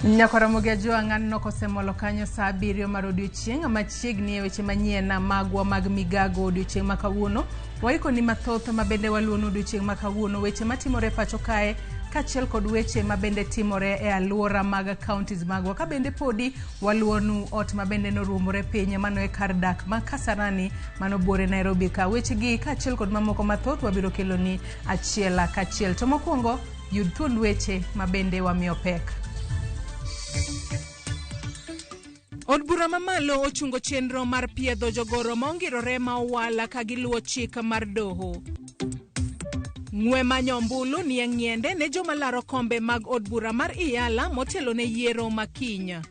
Nyakwa Ramogi Ajwang' aneno kosemolo kanyo saa 7 mar odiochieng' machiegni e weche manyien magwa mag migago odiochieng' ma kawuono. Waikoni mathoth ma bende waluonu odiochieng' ma kawuono, weche matimore pacho kae kaachiel kod weche ma bende timore e alwora mag counties magwa. Ka bende podi waluonu ot ma bende noruomore piny mano e kar dak ma Kasarani mano buore Nairobi ka. Wechegi kaachiel kod mamoko mathoth wabiro keloni achiel kachiel. To mokwongo yud thuond weche ma bende wamiyo pek. Od bura mamalo ochungo chenro mar piedho jogoro ma ongirore ma owala ka giluwo chik mar doho. Ng'we manyo ombulu nie ng'iende ne joma laro kombe mag od bura mar Iyala motelo ne yiero ma kiny.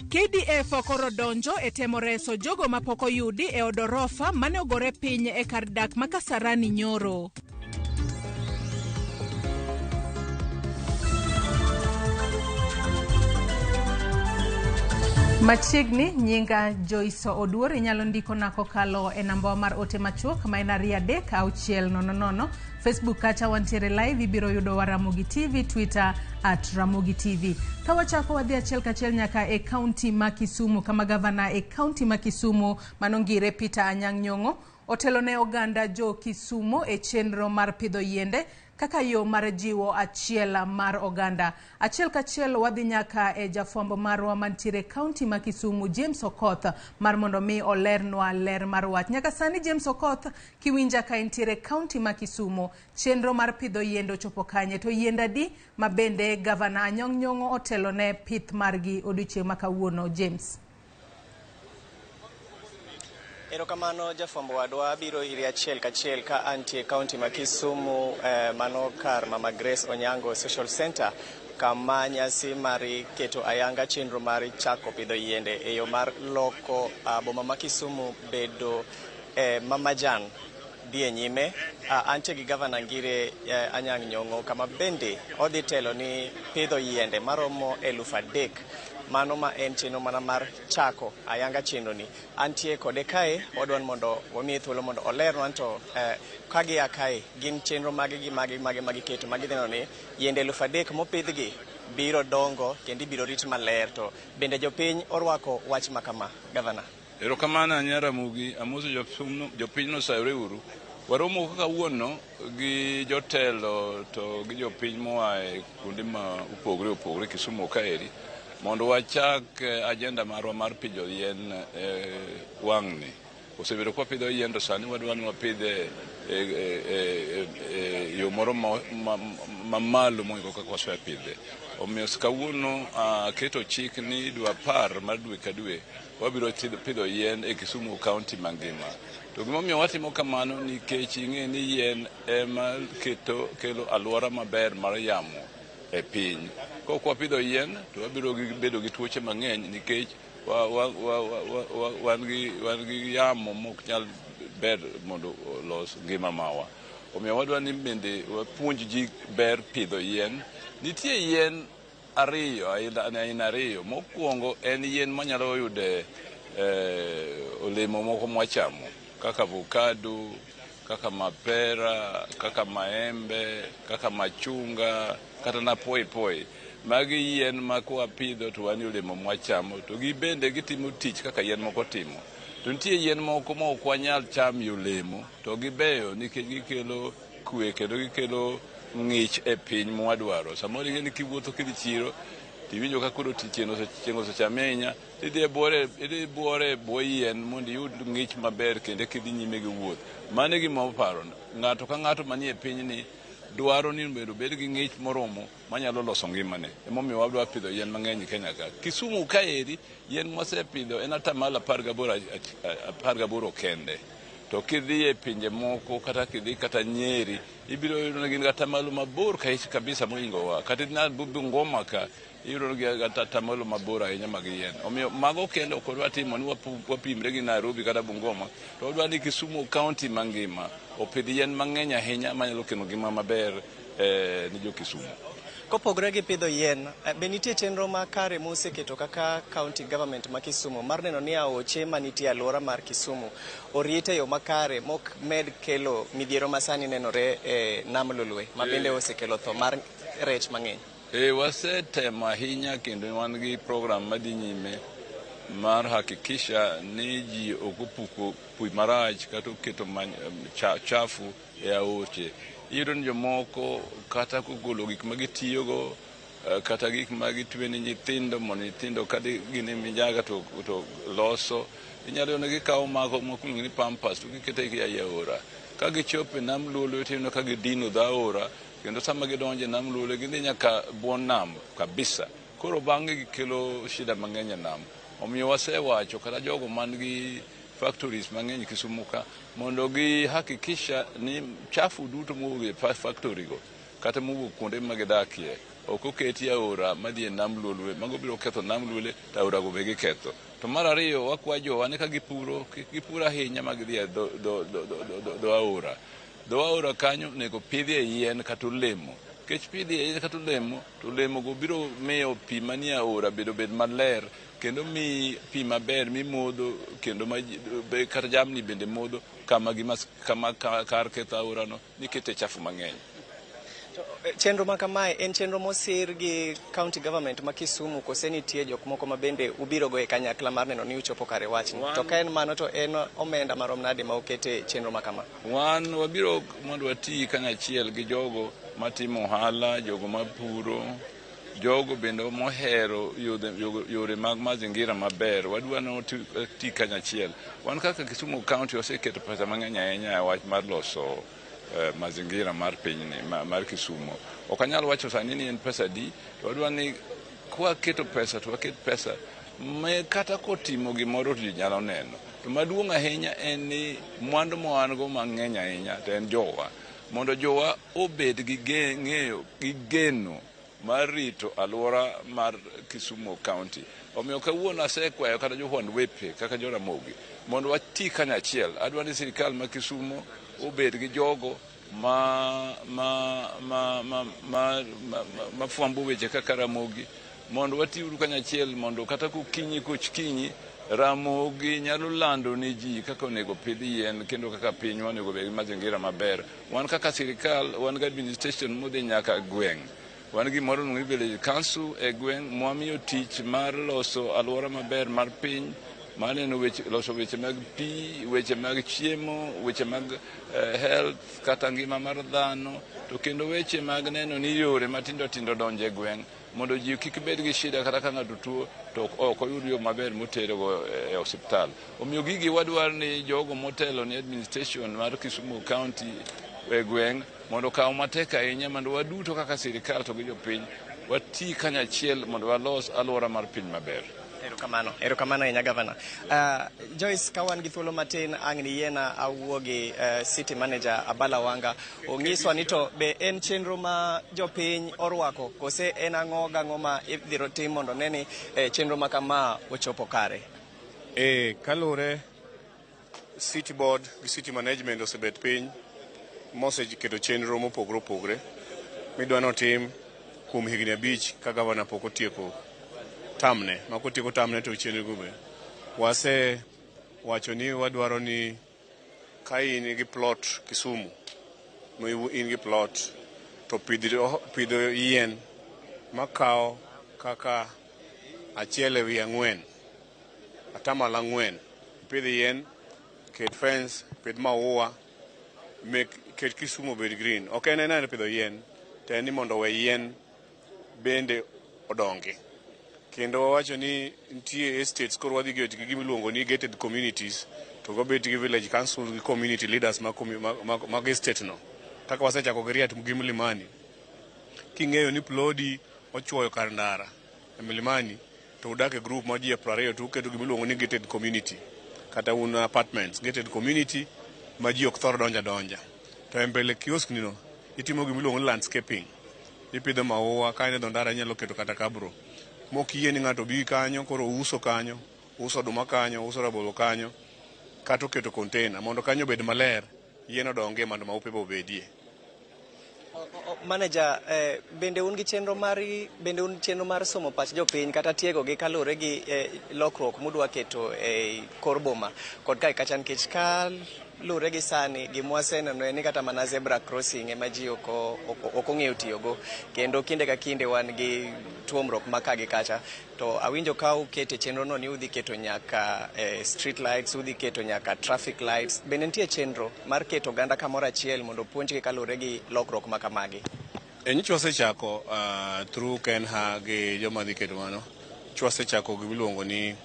KDF koro donjo e temo reso jogo mapok oyudi e od orofa mane ogore piny e kar dak ma Kasarani nyoro. Machiegni nyinga Joyce Oduor inyalo ndikona kokalo e nambawa mar ote machuok ma en 23600. Facebook kacha wantiere live, ibiro yudowa Ramogi TV, Twitter at Ramogi TV. Ka wachako wadhi achiel kachiel nyaka e kaunti ma Kisumu kama gavana e kaunti ma Kisumu manongire Peter Anyang' Nyong'o otelo ne oganda jo Kisumo e chenro mar pidho yiende kaka yo mar jiwo achiel mar oganda. Achiel kachiel wadhi nyaka e jafwambo marwa mantiere kaunti ma Kisumu James Okoth mar mondo mi olernwa ler mar wach. Nyaka sani James Okoth kiwinja ka intiere kaunti ma Kisumu, chenro mar pidho yiende ochopo kanye to yiende adi ma bende gavana Anyang' Nyong'o otelo ne pith margi odiochieng' ma kawuono James? Erokamano jafwambo wadwa, abiro iri achiel kachiel ka antie kaunti ma Kisumu, mano kar Mama Grace Onyango Social Center kama nyasi mar keto ayanga chenro mar chako pidho yiende e yo mar loko boma ma Kisumu bedo mamajan dhi e nyime. Antie gi gavana Ngire Anyang' Nyong'o kama bende odhi telo ni pidho yiende maromo 3,000. Mano ma en chenro mana mar chako ayanga chenro ni. Antie kode kae, wadwa ni mondo wamiye thuolo mondo olernwa to ka gia kae gin chenro mage gi mage mage magiketo ma gidhi neno ni yiende 3,000 mopidhgi biro dongo kendo ibiro rit maler. To bende jopiny orwako wach ma kama, gavana? Erokamano ahinya Ramogi, amoso jopiny nosayore uru. Waromo kaka kawuono gi jotelo to gi jopiny moa e kuonde ma opogore opogore Kisumu kaeri mondo wachak agenda marwa mar pidho yien wang'ni. Osebedo ka wapidho yien to sani wadwa ni wapidhe e yo moro mamalo mohingo kaka wasepidhe. Omiyo kawuono aketo chik ni dwe 10 mar dwe ka dwe wabiro pidho yien e Kisumu County mangima. To gimomiyo watimo kamano nikech ing'e ni yien ema kelo alwora maber mar yamo e piny. Kok wapidho yien to wabiro bedo gi tuoche mang'eny nikech wan gi yamo mok nyal ber mondo olos ngima mawa. Omiyo wadwa ni bende wapuonj ji ber pidho yien. Nitie yien ariyo, aina ariyo. Mokwongo en yien manyalo yude olemo moko mwachamo kaka avocado, kaka mapera, kaka maembe, kaka machunga, kata na poi poi. Magi yien ma kwapidho to wan gi olemo mwachamo to gibende gitimo tich kaka yien moko timo. To nitie yien moko ma ok wanyal chamo olemo to gibeyo nikech gikelo kwe kendo gikelo ng'ich e piny mwadwaro. Samoro ing'e ni kiwuotho kidhi chiro tiwinjo ka koro chieng' osechami ahinya, tidhi e buore e bwo yien mondo iyud ng'ich maber kendo kidhi nyime gi wuoth. Mano e gima waparo. Ng'ato ka ng'ato manie pinyni dwaro ni mondo obed gi ng'ich moromo manyalo loso ngimane. Emomiyo wadwa pidho yien mang'eny e Kenya ka. Kisumu kaeri yien mwasepidho en atamalo 18 kende. To kidhi e pinje moko kata kidhi kata Nyeri, ibiro yudo ni gin gi atamalo mabor kabisa mohingo wa. Kata idhi Bungoma ka, iyudo ni gin gi atamalo mabor ahinya mag yien. Omiyo mago kende ok wadwa timo ni wapimre gi Nairobi kata Bungoma, to wadwa ni Kisumu County mangima opidh yien mang'eny ahinya manyalo kelo ngima maber ni jo Kisumu. Kopogore gi pidho yien, be nitie chenro makare museketo kaka county government ma Kisumu mar neno ni aoche manitie e alwora mar Kisumu orit e yo makare mok med kelo midhiero masani nenore e nam Lolwe ma bende osekelo tho mar rech mang'eny? Wasetemo ahinya kendo wan gi program madhi nyime mar hakikisha ni ji ok opuko pi marach kata oketo chafu e aoche. Iyudo ni jomoko kata kogolo gik ma gitiyogo, kata gik ma gitwe ne nyithindo mondo nyithindo kadhi gin e minyaga to loso. Inyalo yudo ni gikawo mago moko miluongo ni pampers to giketo ei aora. Ka gichopo e nam Lolwe to iyudo ka gidino dho aora, kendo sama gidonjo e nam Lolwe gidhi nyaka bwo nam kabisa. Koro bang'e gikelo shida mang'eny e nam. Omiyo wasewacho kata jogo man gi factories mang'eny Kisumu ka mondo gi hakikisha ni chafu duto mowuok e factory go kata mowuok kuonde ma gidakie ok oketi e aora madhi e nam Lolwe. Mago biro ketho nam Lolwe to aora go be giketho. To mar ariyo, wakwa jowa ni ka gipuro, kik gipur ahinya ma gidhi e dho aora. Dho aora kanyo onego pidhie yien kata olemo. Nikech pidhie yien kata olemo, to olemo go biro miyo pi manie aora bedo bed maler kendo miyi pi maber mimodho kendo kata jamni bende modho kama kar ketho aora no nikete chafu mang'eny. Chenro ma kamae en chenro mosir gi county government ma Kisumu kose nitie jok moko ma bende ubiro go e kanyakla mar neno ni uchopo kare wachni? To ka en mano to en omenda marom nade ma okete chenro ma kama? Wan wabiro mondo wati kanyachiel gi jogo matimo ohala, jogo mapuro, jogo bende mohero yore mag mazingira maber. Wadwa ni wati kanyachiel. Wan kaka Kisumu County waseketo pesa mang'eny ahinya e wach mar loso mazingira mar pinyni mar Kisumu. Ok anyal wacho sani ni en pesa di, to wadwa ni kwaketo pesa to waket pesa ma kata kotimo gimoro to ji nyalo neno. To maduong' ahinya en ni mwandu ma wan go mang'eny ahinya to en jowa. Mondo jowa obed gi ng'eyo gi geno mar rito alwora mar Kisumu County. Omiyo kawuono asekwayo kata jofwamb weche kaka jo Ramogi mondo wati kanyachiel. Adwa ni sirikal ma Kisumu obed gi jogo ma fwambo weche kaka Ramogi mondo watiuru kanyachiel mondo kata kokinyi kochkinyi Ramogi nyalo lando ne ji kaka onego pidh yien kendo kaka pinywa onego bed gi mazingira maber. Wan kaka sirikal wan gi administration modhi nyaka gweng'. Wan gi gimoro miluongo ni village council e gweng' mwamiyo tich mar loso alwora maber mar piny, mar neno weche, loso weche mag pi, weche mag chiemo, weche mag health kata ngima mar dhano, to kendo weche mag neno ni yore matindo tindo donjo e gweng' mondo ji kik bed gi shida kata ka ng'ato tuo to ok oyud yo maber moterego e osiptal. Omiyo gigi wadwaro ni jogo motelo ni administration mar Kisumu County e gweng' mondo okaw matek ahinya mondo waduto kaka sirikal to gi jopiny wati kanyachiel mondo walos alwora mar piny maber. Erokamano, erokamano ahinya gavana. Joyce, ka wan gi thuolo matin ang' niyiena awuo gi city manager Abala Wanga. Onyiswa ni to be en chenro ma jopiny orwako kose en ang'o gang'o ma ibiro tim mondo ne ni chenro ma kama ochopo kare? Kaluwore city board gi city management osebet piny moseketo chenro mopogore opogore midwa notim kuom higni 5 ka gavana pok otieko tamne. Ma kotieko tamne to chenro go be wase wacho ni wadwaro ni ka in gi plot Kisumu, ma in gi plot to pidho yien makawo kaka 1/4, 4%, ipidh yien, ket fence, pidh maua, ket Kisumu obed green. Ok en ena pidho yien, to en ni mondo owe yien bende odongi. Kendo wawacho ni nitie estates koro wadhi gi gima iluongo ni gated communities, to wabet gi village council gi community leaders mag estate no. Kaka wasechako gi Riat gi Mlimani. King'eyo ni plodi ochuoyo kar ndara e Mlimani to udak e group ma ji 20 to uketo gimiluongo ni gated community kata un apartments, gated community ma ji ok thor donjo adonja. To e mbele kiosk ni no itimo gimiluongo ni landscaping. Ipidho maua ka in e dho ndara inyalo keto kata kabro. Mok yie ni ng'ato bi kanyo koro uso kanyo, uso oduma kanyo, uso rabolo kanyo kata oketo container mondo kanyo obed maler, yien odongie mondo maupe be obedie. Manager, bende un gi chenro mar bende un chenro mar somo pach jopiny kata tiego gi kaluwore gi lokruok mudwa keto e kor boma kod kae kacha, nikech ka luwore gi sani gima waseneno en ni kata mana zebra crossing ema ji ok ong'eyo tiyogo, kendo kinde ka kinde wan gi tuomruok ma ka gi kacha. To awinjo ka ukete chenro no ni udhi keto nyaka street lights, udhi keto nyaka traffic lights. Bende nitie chenro mar keto oganda kamoro achiel mondo opuonjgi kaluwore gi lokruok ma kamagi? Nyocha wasechako through KeNHA gi joma dhi keto mano. Nyocha wasechako gimiluongo ni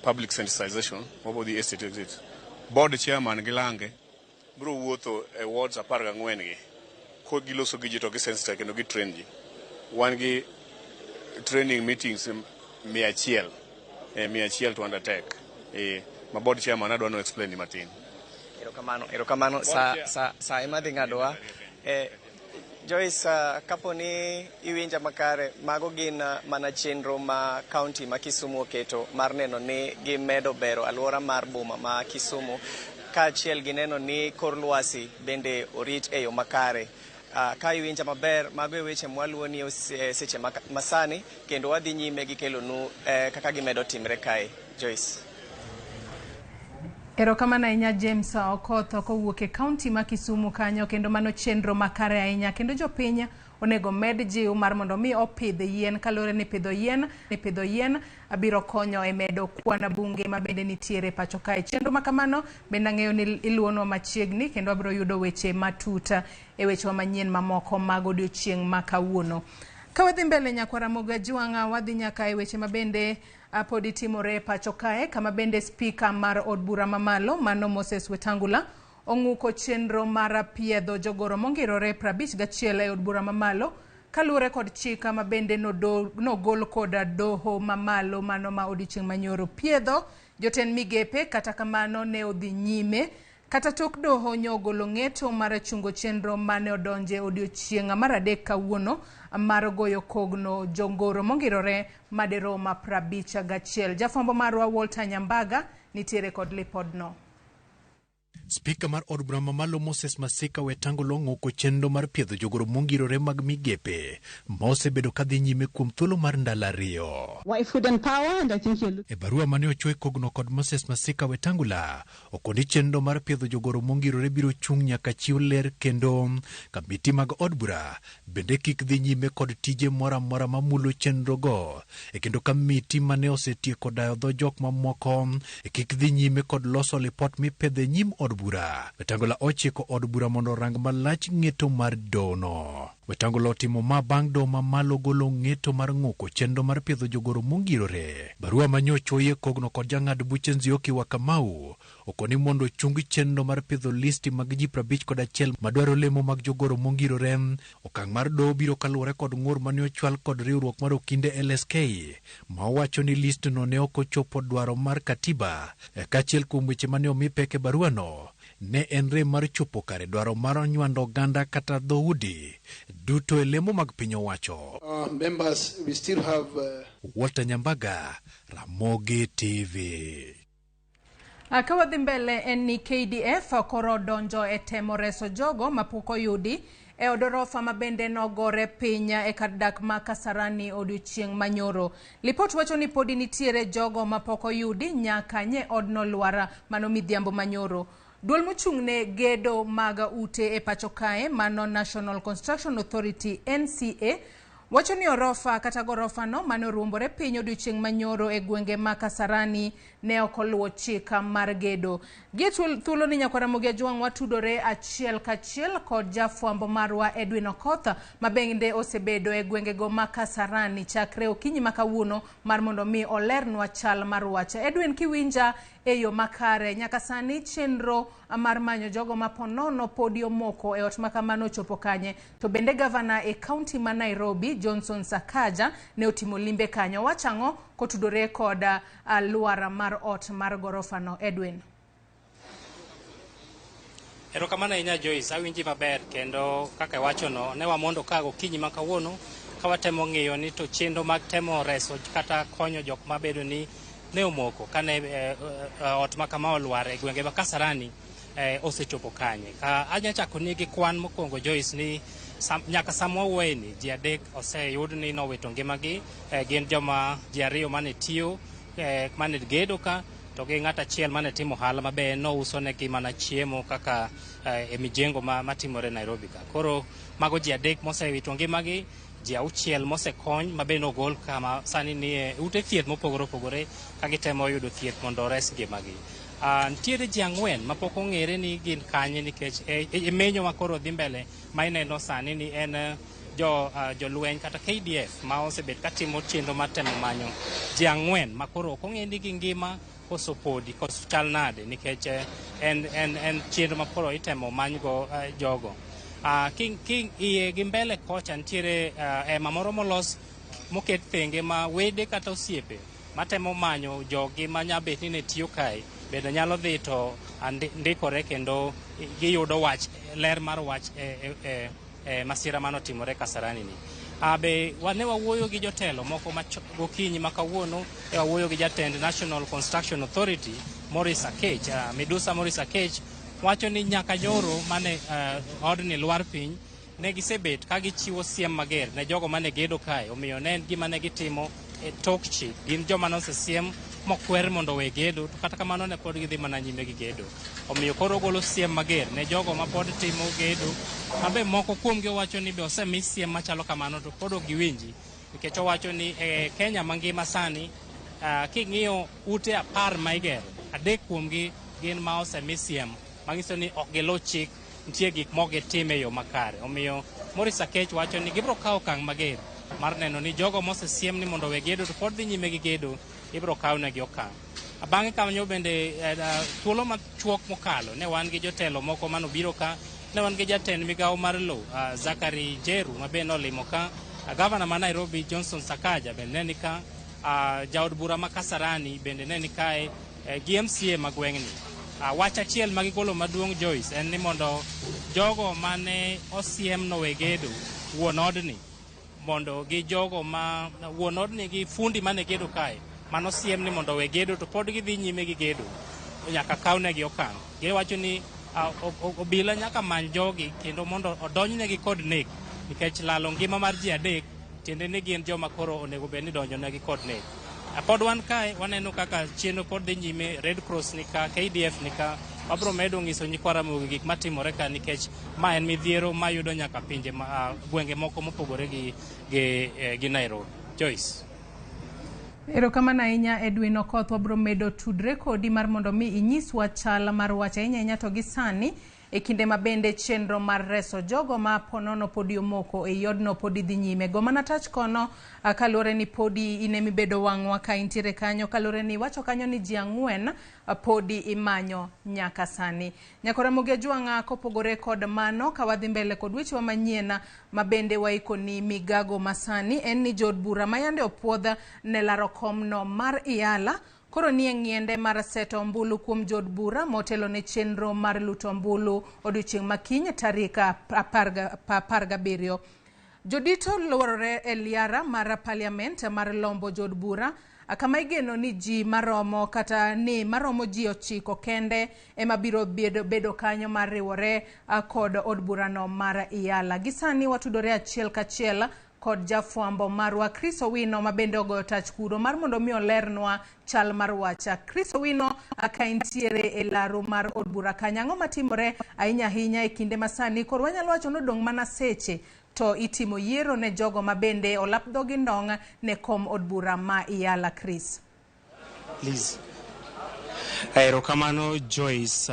public sensitization wabodhi estate to estate. Board chairman gi lange biro wuotho e wards 14 gi ko giloso gi ji to gi sensitize kendo gi train ji. Wan gi training meetings 100, 100 to undertake, ma board chairman adwa no explain ni matin. Erokamano, erokamano. Sa ema dhi ng'adowa. Joyce, kapo ni iwinja makare, mago gin mana chenro ma kaunti ma Kisumu oketo mar neno ni gimedo bero alwora mar boma ma Kisumu, kaachiel gi neno ni kor lwasi bende orit e yo makare. Ka iwinja maber, mago e weche mwaluwoni e seche masani, kendo wadhi nyime gi kelonu kaka gimedo timre kae. Joyce. Erokamano ahinya James Okoth kowuok e kaunti ma Kisumu kanyo, kendo mano chenro makare ahinya, kendo jopiny onego med jiw mar mondo mi opidh yien, kaluwore ni pidho yien biro konyo e medo kwan bunge ma bende nitiere pacho kae. Chenro ma kamano bende ang'eyo ni iluwonwa machiegni, kendo wabiro yudo weche matut e wechewa manyien mamoko mag odiochieng' ma kawuono. Ka wadhi mbele, nyakwar Ramogi Ajwang'a, wadhi nyaka e weche mabende podi timore e pacho kae, kama bende spika mar od bura mamalo mano Moses Wetangula ong'uko chenro mar piedho jogoro mongirore 51 e od bura mamalo kaluwore kod chik ma bende nogol kod doho mamalo mano ma odiochieng' manyoro. Piedho jotend migepe kata kamano ne odhi nyime kata tok doho nyogolo ng'eto mar chungo chenro mane odonje odiochieng' mar adek kawuono mar goyo kogno jongoro mongirore madirom 51. Jafwambo marwa Walter Nyambaga nitiere kod lipodno. Spika mar od bura mamalo Moses Masika Wetangula ong'uko chenro mar piedho jogoro mongirore mag migepe ma osebedo kadhi nyime kuom thuolo mar ndalo 2. E barua mane ochwe kogno kod Moses Masika Wetangula, okoni chenro mar piedho jogoro mongirore biro chung' nyaka chiw ler, kendo kamiti mag od bura bende kik dhi nyime kod tije moro amora mamulo chenro go, e kendo kamiti mane osetieko dayo dho jok mamoko e kik dhi nyime kod loso lipot mipedho e nyim od bura. Wetangula ochiko od bura mondo orang malach ng'eto mar dono. Wetangula otimo ma bang' doho mamalo golo ng'eto mar ng'uko chenro mar piedho jogoro mongirore. Barua manyochoye kogno kod jang'ad buche Nzioki wa Kamau okoni mondo ochung chenro mar piedho listi mag ji 51 madwaro lemo mag jogoro mongirore. Okang' mar doho biro kaluwore kod ng'ur mane ochwal kod riwruok mar okinde LSK ma owacho ni listno ne ok ochopo dwaro mar katiba. Kaachiel kuom weche mane omi pek e baruano ne en rem mar chopo kare dwaro mar nywando oganda kata dhoudi duto e lemo mag piny owacho. Members, we still have Walter Nyambaga, Ramogi TV. Ka wadhi mbele, en ni KDF koro donjo e temo reso jogo mapok oyudi e od orofa ma bende nogore piny e kar dak ma Kasarani odiochieng' manyoro. Lipot wacho ni podi nitiere jogo mapok oyudi nyaka nye odno lwar mano midhiambo manyoro. Duol mochung' ne gedo mag ute e pacho kae mano National Construction Authority NCA wacho ni orofa kata gorofa no mane oruombore piny odiochieng' manyoro e gwenge ma Kasarani ne ok oluwo chik mar gedo. Gie thuolo ni, nyakwar Ramogi Ajwang', watudore achiel kachiel kod jafwambo marwa Edwin Okoth ma bende osebedo e gwengego ma Kasarani chakre okinyi ma kawuono mar mondo mi olernwa chal mar wach. Edwin, kiwinja, e yo makare. Nyaka sani chenro mar manyo jogo ma ponono podi omoko e ot makamano ochopo kanye. To bende gavana e kaunti ma Nairobi Johnson Sakaja ne otimo limbe kanyo. Wach ang'o kotudore kod alwora mar ot mar gorofano? Edwin. Erokamano ahinya Joyce, awinji maber kendo kaka iwachono ne wamondo ka gokinyi ma kawuono ka watemo ng'iyo ni to chenro mag temo reso kata konyo jok mabedo ni ne omoko kane ot ma kama olwar e gwenge ma Kasarani osechopo kanye. Anya chako ni gi kwan mokwongo Joyce ni nyaka sama wawuoyeni ji 3 oseyud ni nowito ngimagi, gin joma ji 2 mane tiyo mane gedo ka to gi ng'at achiel mane timo ohala maber nouso negi mana chiemo kaka e mijengo matimore Nairobi ka. Koro mago ji 3 mosewito ngimagi, ji 6 mosekony mabe nogol kama sani ni e ute thieth mopogore opogore ka gitemo yudo thieth mondo ores ngimagi. Nitiere ji 4 mapok ong'ere ni gin kanye nikech e menyo ma koro dhi mbele ma ineno sani ni en jolweny kata KDF ma osebet katimo chenro mar temo manyo ji 4 ma koro ok ong'e ni gingima koso podi koso chal nade nikech en chenro ma koro itemo manygo jogo. Iye gi mbele kocha nitiere ema moro molos moket thenge ma wede kata osiepe matemo manyo jogi manyabet ni ne tiyo kae bende nyalo dhi to ndikore kendo giyudo wach ler mar wach e masira manotimore Kasarani ni. Be ne wawuoyo gi jotelo moko gokinyi ma kawuono, e wawuoyo gi jatend National Construction Authority Maurice Akech. Midusa Maurice Akech wacho ni nyaka nyoro mane odni lwar piny ne gisebet ka gichiwo siem mager ne jogo mane gedo kae, omiyo ne en gima ne gitimo e tok chik. Gin joma nosesiem mokwer mondo owe gedo, to kata kamano ne pod gidhi mana nyime gi gedo. Omiyo koro ogolo siem mager ne jogo ma pod timo gedo, mabe moko kuomgi owacho ni be osemi siem machalo kamano to pod ok giwinji, nikech owacho ni e Kenya mangima sani king'iyo ute 10 ma igero, 3 kuomgi gin ma osemi siem manyiso ni ok giluw chik, nitie gik mok gitim e yo makare. Omiyo Maurice Akech wacho ni gibiro kawo okang' mager mar neno ni jogo mosesiem ni mondo owe gedo to pod dhi nyime gi gedo, ibiro kawnegi okang'. Bang'e kanyo bende thuolo machuok mokalo ne wan gi jotelo moko manobiro ka, ne wan gi jatend migawo mar lowo Zachary Njeru ma be nolimo ka, gavana ma Nairobi Johnson Sakaja bende ne ni ka, jaod bura ma Kasarani bende ne ni kae, gi MCA ma gweng'ni. Wach achiel ma gigolo maduong' Joyce en ni mondo jogo mane osiem nowe gedo wuon odni, mondo gi jogo ma wuon odni gi fundi mane gedo kae mano siem ni mondo owe gedo to pod gidhi nyime gi gedo nyaka kawnegi okang'. Giwacho ni obila nyaka many jogi kendo mondo odonjnegi kod nek, nikech lalo ngima mar ji 3 tiende ni gin joma koro onego bed ni donjonegi kod nek. Pod wan kae waneno kaka chenro pod dhi nyime, Red Cross ni ka, KDF ni ka. Wabro medo nyiso nyikwa Ramogi gik matimore ka nikech ma en midhiero mayudo nyaka pinje gwenge moko mopogore gi Nairobi. Joyce. Erokamano ahinya Edwin Okoth, wabro medo tudre kodi mar mondo mi inyiswa chal mar wach ahinya ahinya to gi sani e kinde ma bende chenro mar reso jogo ma ponono podi omoko e odno podi dhi nyime. Go mana tach kono kaluwore ni podi in emibedo wang'wa ka intiere kanyo, kaluwore ni iwacho kanyo ni ji 4 podi imanyo nyaka sani. Nyakora Ramogi Ajwang'a, kopogore kod mano ka wadhi mbele kod wechewa manyien ma bende waikoni migago masani en ni jood bura ma yande opuodh ne laro komno mar Iala koro nie ng'iende mar seto ombulu kuom jood bura motelo ne chenro mar luto ombulu odiochieng' makiny tarik 17. Jodito luorore e liara mar parliament mar lombo jood bura kama igeno ni ji maromo kata ni maromo ji 9 kende ema biro bedo kanyo mar riwore kod od burano mar Iala. Gisani watudore achiel kachiel kod jafwambo marwa Chris Owino ma bende ogoyo tach kuro mar mondo mi olernwa chal mar wacha. Chris Owino, ka intiere e laro mar od bura kanyo, ang'o matimore ahinya ahinya e kinde masani? Koro wanyalo wacho ni odong' mana seche to itimo yiero ne jogo ma bende olap dhogi ndong' ne kom od bura ma Iala. Chris. Please. Erokamano Joyce,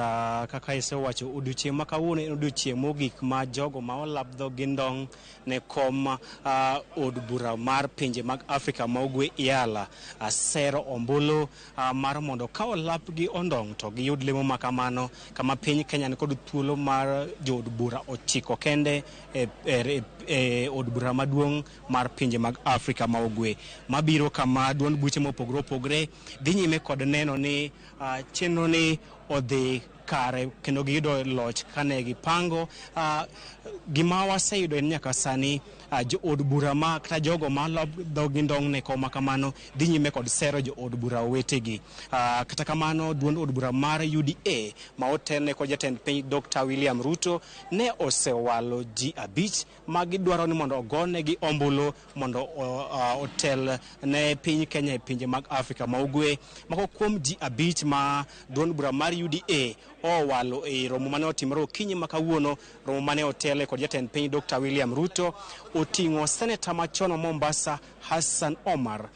kaka isewacho odiochieng' ma kawuono en odiochieng' mogik ma jogo ma olap dhogi ndong' ne kom od bura mar pinje mag Afrika ma Ugwe IALA sero ombulu mar mondo ka olapgi ondong' to giyud lemo ma kamano kama piny Kenya nikod thuolo mar jood bura 9 kende e od bura maduong' mar pinje mag Afrika ma Ugwe mabiro kama duond buche mopogore opogore dhi nyime kod neno ni chenro ni odhi kare kendo giyudo loch kane gipango. Gima waseyudo en nyaka sani jood bura ma kata jogo ma dhogi ndong' ne koma kamano dhi nyime kod sero jood bura wetegi. Kata kamano duond od bura mar UDA ma otelne kod jatend piny Dr. William Ruto ne osewalo ji 5 ma gidwaro ni mondo ogonegi ombulu mondo otel ne piny Kenya e pinje mag Afrika ma Ugwe. Moko kuom ji 5 ma duond bura mar UDA owalo e romo mane otimore okinyi ma kawuono, romo mane otele kod jatend piny Dr. William Ruto, oting'o seneta machon ma Mombasa Hassan Omar,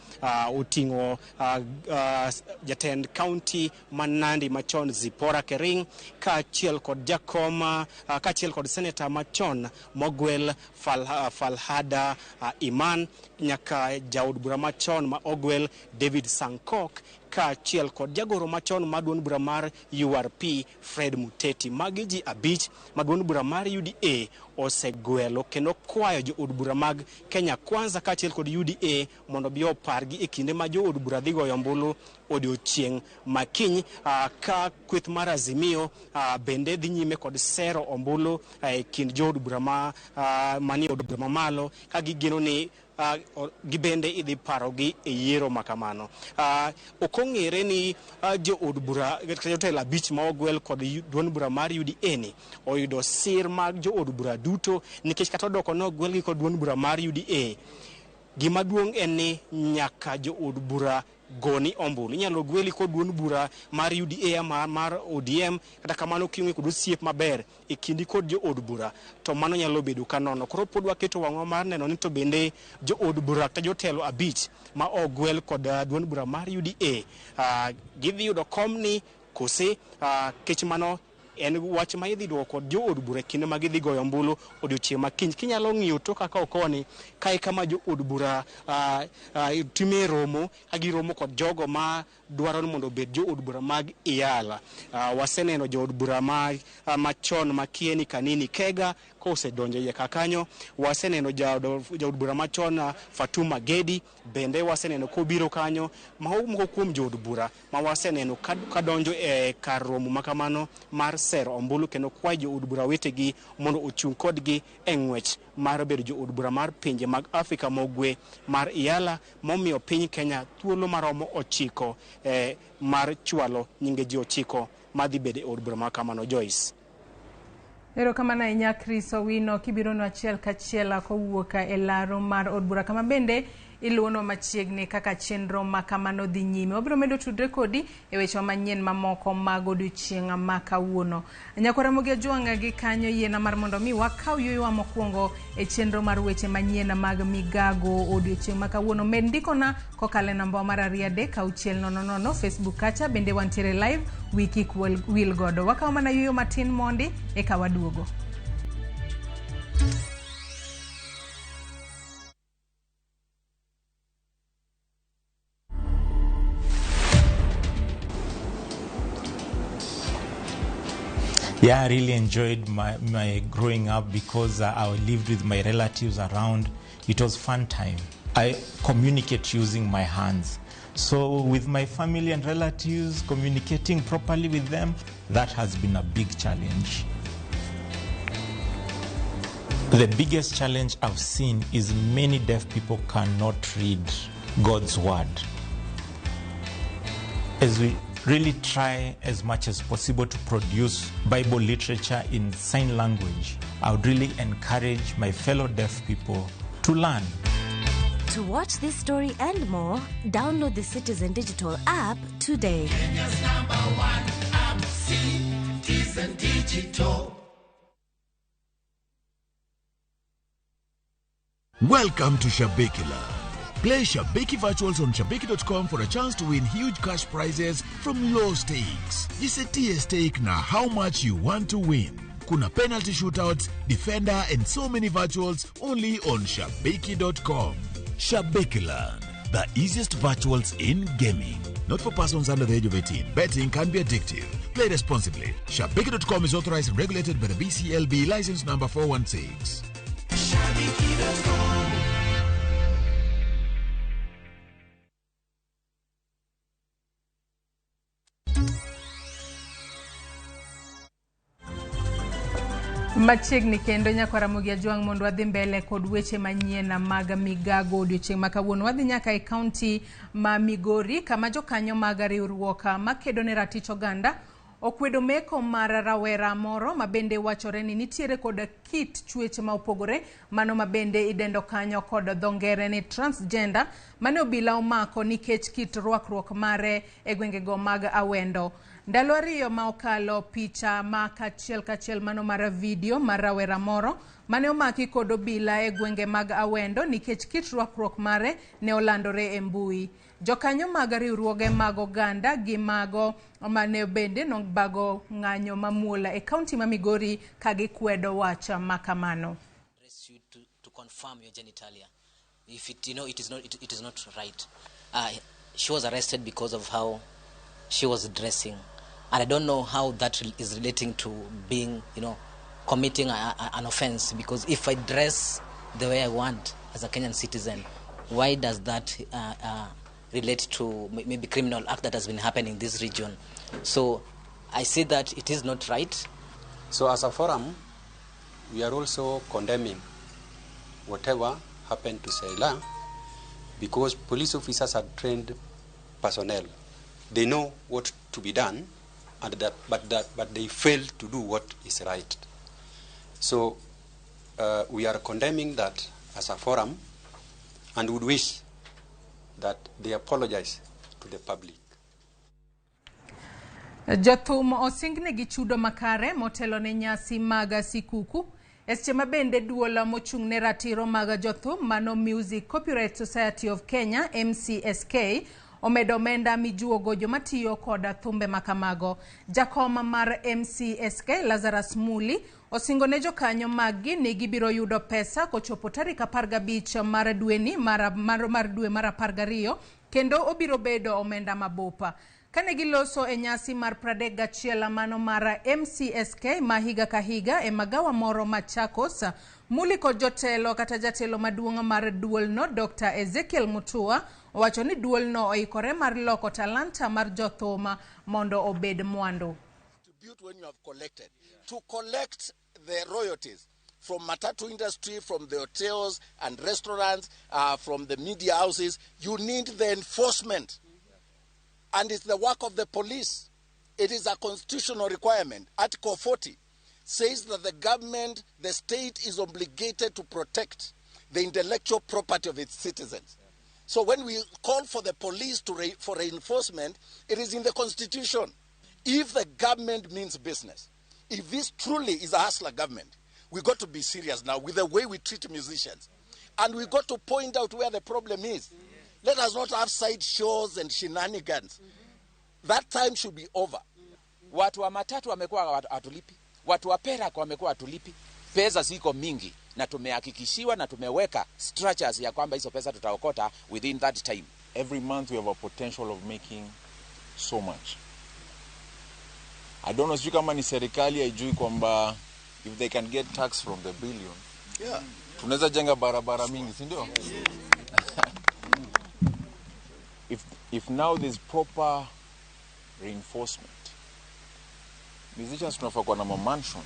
oting'o jatend county ma Nandi machon Zipporah Kering, kaachiel kod jakom, kaachiel kod seneta machon Mogwel Falhada Iman, nyaka jaod bura machon ma Ogwel David Sankok, kaachiel kod jagoro machon ma duond bura mar URP Fred Muteti. Magi ji 5 ma duond bura mar UDA osegwelo kendo kwayo jood bura mag Kenya Kwanza kaachiel kod UDA mondo bi opargi e kinde ma jood bura dhi goyo ombulu odiochieng' makiny. Ka kweth mar Azimio bende dhi nyime kod sero ombulu e kind jood bura manie od bura mamalo ka gigeno ni gibende idhi parogi e yiero ma kamano. Ok ong'ere ni jood bura kata jotelo 5 ma ogwel kod duond bura mar UDA ni oyudo sir mag jood bura duto, nikech kata odoko ne ogwelgi kod duond bura mar UDA, gima duong' en ni nyaka jood bura goni ombulu. Inyalo gweli kod duond bura mar UDA mar ODM, kata kamano kionge kod osiep maber e kindi kod jood bura to mano nyalo bedo ka nono. Koro pod waketo wang'wa mar neno ni to bende jood bura kata jotelo 5 ma ogwel kod duond bura mar UDA gidhi yudo komni kose kech mano en wach ma idhi duoko kod jood bura e kinde ma gidhi goyo ombulu odiochieng' ma kiny. Kinyalo ng'iyo to kaka okoni kae kama jood bura time romo ka giromo kod jogo ma dwaro ni mondo obed jood bura mag IALA. Waseneno jood bura machon ma Kieni Kanini Kega kosedonjo iye kanyo, waseneno jaod bura machon Fatuma Gedi bende waseneno kobiro kanyo. Moko kuom jood bura ma waseneno kadonjo e kar romo ma kamano mar sero ombulu kendo kwayo jood bura wetegi mondo ochung' kodgi e ng'wech mar bedo jood bura mar pinje mag Afrika ma Ugwe mar IALA, momiyo piny Kenya thuolo maromo 9 mar chwalo nyinge ji 9 madhi bedo e od bura ma kamano. Joyce. Erokamano ahinya Chris Owino kibironwa achiel kachiel kowuok e laro mar od bura kama bende iluwono machiegni kaka chenro ma kamano dhi nyime. Wabiro medo tudre kodi e weche manyien mamoko mag odiochieng' ma kawuono. Nyakwara Ramogi Ajwang' gi kanyo yiena mar mondo mi wakaw yueyowa mokwongo e chenro mar weche manyien mag migago odiochieng' ma kawuono. Med ndikona kokalo e namba mar 2 3 6 0 0 Facebook kacha bende wantiere live, wi kik wil godo. Wakaw mana yueyo matin mondi eka waduogo. Yeah, I really enjoyed my growing up because I lived with my relatives around. It was fun time. I communicate using my hands. So with my family and relatives, communicating properly with them, that has been a big challenge. The biggest challenge I've seen is many deaf people cannot read God's word. As we really try as much as possible to produce Bible literature in sign language, I would really encourage my fellow deaf people to learn. To watch this story and more, download the Citizen Digital app today. Kenya's #1 app, Citizen Digital. Welcome to Shabiki Land. Play Shabiki Virtuals on Shabiki.com for a chance to win huge cash prizes from low stakes. Jisetie stake na how much you want to win. Kuna penalty shootouts, defender and so many virtuals only on Shabiki.com. Shabikiland, the easiest virtuals in gaming. Not for persons under the age of 18. Betting can be addictive. Play responsibly. Shabiki.com is authorized and regulated by the BCLB license number 416. Shabiki.com. Machiegni kendo nyaka Ramogi Ajwang' mondo wadhi mbele kod weche manyien mag migago odiochieng' ma kawuono. Wadhi nyaka e kaunti ma Migori kama jokanyo mag riwruok makedo ne ratich oganda okwedo meko mar rawera moro ma bende wachore ni nitiere kod kit chwech ma opogore, mano ma bende idendo kanyo kod dho ngere ni transgender, mane obila omako nikech kit rwakruok mare e gwengego mag Awendo. Ndalo ariyo ma okalo, picha ma kachiel kachiel mano mar video mar rawera moro mane omaki kod obila e gwenge mag Awendo nikech kit rwakruok mare ne olandore e mbui. Jokanyo mag riwruoge mag oganda gi mago mane bende nobago ng'anyo mamuol e kaunti ma Migori ka gikwedo wach makamano. You to confirm your genitalia. If it, you know, it is not, it is not right. She was arrested because of how she was dressing, and I don't know how that is relating to being, you know, committing an offense, because if I dress the way I want as a Kenyan citizen, why does that relate to maybe criminal act that has been happening in this region? So I see that it is not right. So as a forum, we are also condemning whatever happened to Seila, because police officers are trained personnel. They know what to be done, and but they fail to do what is right. So we are condemning that as a forum, and would wish that they apologize to the public. Jothum osingnegi chudo makare motelo ne nyasi mag sikuku. E seche ma bende duol mochung' ne ratiro mag jothum mano Music Copyright Society of Kenya MCSK omedo omenda mijuogo joma tiyo kod thumbe makamago. Jakom mar MCSK Lazarus Muli osingo ne jokanyo maggi ni gibiro yudo pesa kochopo tarik 15 mar dweni mar dwe mar 12 kendo obiro bedo omenda mabupa. Kane giloso e nyasi mar 31 mano mar MCSK ma higa ka higa e magawa moro Machakos, Muli kod jotelo kata jatelo maduong' mar duolno Dr. Ezekiel Mutua owacho ni duolno oikore mar loko talanta mar jothum mondo obed mwandu. When you have collected, to collect the royalties from matatu industry, from the hotels and restaurants, from the media houses, you need the enforcement. And it's the work of the police. It is a constitutional requirement. Article 40 says that the government, the state is obligated to protect the intellectual property of its citizens. So when we call for the police for reinforcement, it is in the constitution. If the government means business, if this truly is a hustler government, we got to be serious now with the way we treat musicians. And we got to point out where the problem is. Let us not have side shows and shenanigans. That time should be over. Watu wa matatu wamekuwa hatulipi. Watu wa Perak wamekuwa hatulipi. Pesa ziko mingi na tumehakikishiwa na tumeweka structures ya kwamba hizo pesa tutaokota within that time. Every month we have a potential of making so much. I don't know, sijui kama ni serikali haijui kwamba if they can get tax from the billion, yeah, tunaweza jenga barabara mingi, si ndio? If now there's proper reinforcement, musicians tunafaa kuwa na mansions.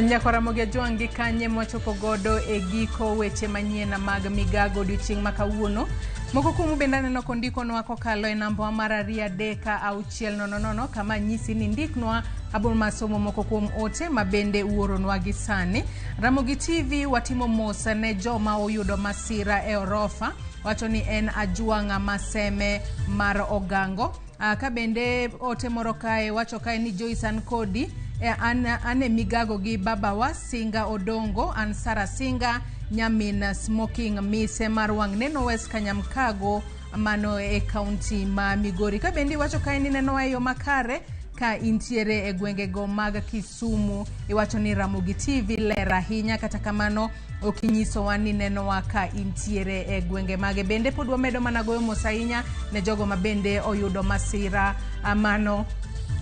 Nyakora Ajwang' gi kanye mwachopo godo e giko weche manyien mag migago odiochieng' ma kawuono. Moko kuomu bende aneno kondikonwa kokalo e namba mar 2 3 6 0 0 kama nyisi ni ndiknwa abiro masomo moko kuom ote ma bende uoronwa gi sani. Ramogi TV watimo mos ne joma oyudo masira e orofa, wacho ni en Ajwang' Maseme mar Ogango. Ka bende ote moro kae wacho kae ni Joyce an kodi an e migago gi babawa Singa Odongo, an Sara Singa Nyamin Smoking Mise mar wang' neno West Kanyamkago mano e kaunti ma Migori. Ka bende iwacho kae ni nenowa e yo makare ka intiere e gwengego mag Kisumu, iwacho ni Ramogi TV ler ahinya, kata kamano ok inyisowa ni nenowa ka intiere e gwenge mage. Bende pod wamedo mana goyo mos ahinya ne jogo ma bende oyudo masira mano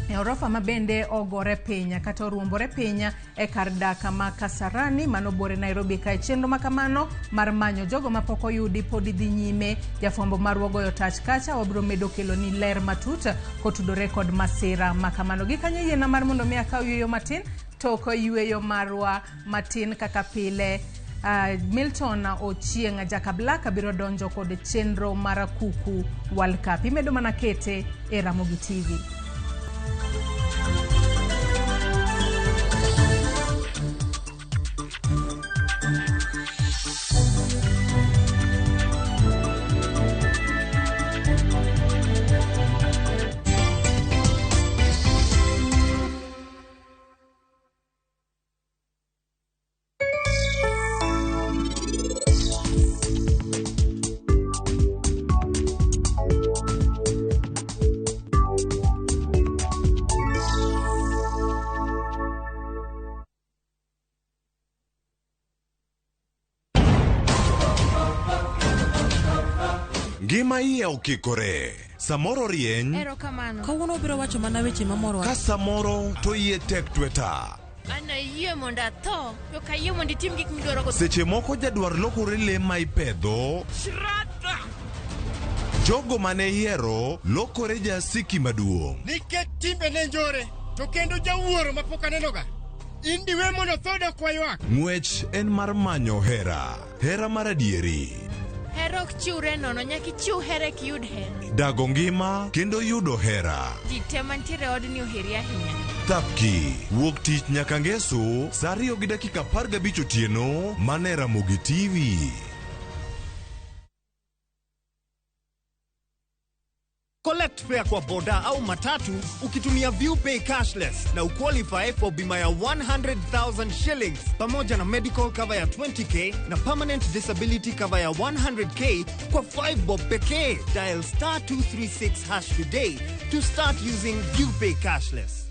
e orofa ma bende ogore piny kata oruombore piny e kar dak ma Kasarani mano buore Nairobi kae. Chenro ma kamano mar manyo jogo ma pok oyudi pod dhi nyime. Jafwambo marwa goyo tach kacha, wabiro medo kelo ni ler matut kotudore kod masira ma kamano. Gi kanyo yiena mar mondo mi akaw yueyo matin tok yueyo marwa matin kaka pile. Milton Ochieng' Jaka Black biro donjo kod chenro mar Kuku World Cup. Imedo mana kete e Ramogi TV. Ngima iye okikore. Samoro rieny. Erokamano. Kawuono obiro wacho mana weche mamorowa. Ka samoro to iye tek tweta. An ayie mondo atho, to ok ayie mondo itim gik midwaro. Seche moko jadwar lokore le ma ipedho. Shraddha! Jogo mane ihero lokore jasiki maduong'. Nikech timbene njore, to kendo jawuoro mapok anenoga. In diwe mondo otho dok waywak. Ng'wech en mar manyo hera. Hera mar adieri. Hera ok chiwre nono, nyaka ichiw hera eka iyud hera. Dago ngima kendo yudo hera. Ji te mantiere e odni oheri ahinya. Thapki, wuok tich nyaka ngeso, saa 2:15 otieno, mana e Ramogi TV. Collect fare kwa boda au matatu ukitumia ViewPay cashless na uqualify for bima ya 100,000 shillings pamoja na medical cover ya 20k na permanent disability cover ya 100k kwa 5 bob pekee. Dial star 236 hash today to start using ViewPay cashless.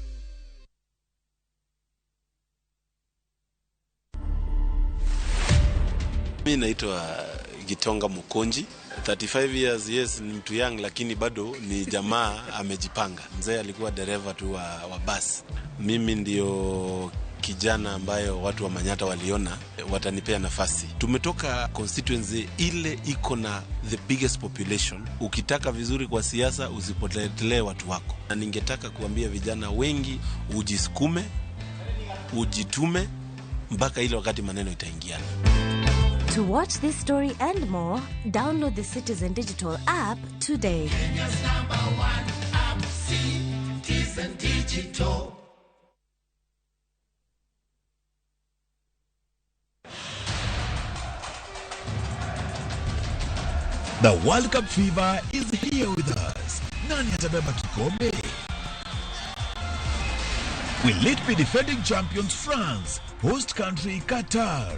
Mi naitwa Gitonga Mukonji, 35 years, yes, ni mtu young lakini bado ni jamaa amejipanga. Mzee alikuwa dereva tu wa basi. Mimi ndio kijana ambayo watu wa Manyatta waliona watanipea nafasi. Tumetoka constituency ile iko na the biggest population. Ukitaka vizuri kwa siasa usipotelee watu wako. Na ningetaka kuambia vijana wengi ujisukume, ujitume mpaka ile wakati maneno itaingiana. To watch this story and more, download the Citizen Digital app today. Kenya's number one app, Citizen Digital. The World Cup fever is here with us. Nani atabeba kikombe? Will it be defending champions France, host country Qatar,